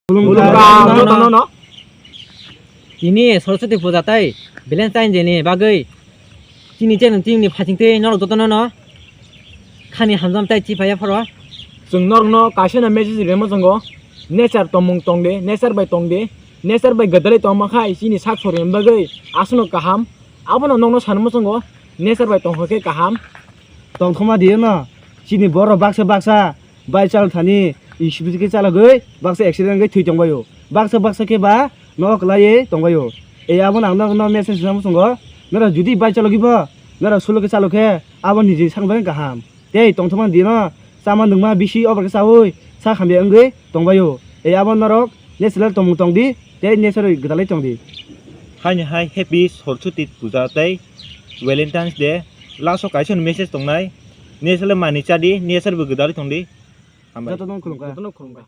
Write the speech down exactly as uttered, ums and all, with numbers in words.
Khulumkha jotono no. Tini Saraswati puja tei Valentine Day ni bagwi chini channel team ni phaisingtwi norok jotono no khani hamjam tei chiphaiya phoro. Chwng norokno kaisa no message rwma chwngo, nature tongmung tongdi, nature bai tongdi, nature bai gwdalwi tongma khai chini sak soroni bagwi aswkno kaham. Abono nokno sanma chwngo, nature bai tongkha khe kaham. Tongthoma diyo no, chini borok baksa baksa bai chal thani, speed khe chalogwi baksa accident wngwi thwi tongbaio. Baksa baksa khe ba nok laiwi tongbaio. E abo nang nok no message rwma chwngo, norok jodi bai chalogwi bo, norok slow khe chalo khe abo niji sakno bagwi kaham. Tei tongthokma dino chama nungma bisi obor khe chaui sak hamya wngwi tongbaio. Tei abo norok natural tongmung tongdi tei natural gwdalwi tongdi. Haini hai happy Saraswati puja tei Valentine's Day. Last o kaisa message tongnai, natural manwi chadi, natural bo gwdalwi tongdi. Hambai. Jotono khulumkha. Jotono khulumkha.